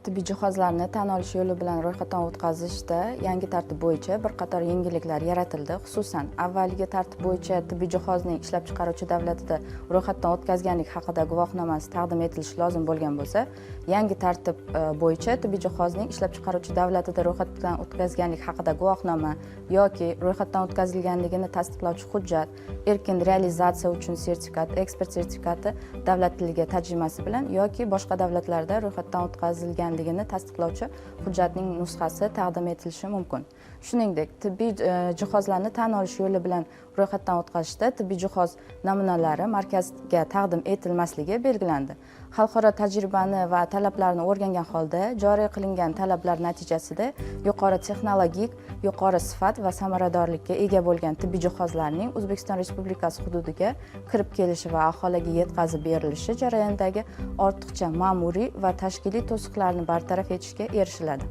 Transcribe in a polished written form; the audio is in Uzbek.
Tibbiy jihozlarni tan olish yo'li bilan ro'yxatdan o'tkazishda yangi tartib bo'yicha bir qator yengilliklar yaratildi. Xususan, avvalgi tartib bo'yicha tibbiy jihozning ishlab chiqaruvchi davlatida ro'yxatdan o'tkazganlik haqida guvohnomasi taqdim etilishi lozim bo'lgan bo'lsa, yangi tartib bo'yicha tibbiy jihozning ishlab chiqaruvchi davlatida ro'yxatdan o'tkazganlik haqida guvohnoma yoki ro'yxatdan o'tkazilganligini tasdiqlovchi hujjat, erkin realizatsiya uchun sertifikat, eksport sertifikati davlat tiliga tarjimasi bilan yoki boshqa davlatlarda ro'yxatdan o'tkazilganligini tasdiqlovchi hujjatning nusxasi taqdim etilishi mumkin. Shuningdek, tibbiy jihozlarni tan olish yo'li bilan ro'yxatdan o'tkazishda tibbiy jihoz namunalari markazga taqdim etilmasligi belgilandi. Xalqaro tajribani va talablarni o'rgangan holda joriy qilingan talablar natijasida yuqori texnologik, yuqori sifat va samaradorlikka ega bo'lgan tibbiy jihozlarning O'zbekiston Respublikasi hududiga kirib kelishi va aholiga yetkazib berilishi jarayonidagi ortiqcha ma'muriy va tashkiliy to'siqlarni bartaraf etishga erishiladi.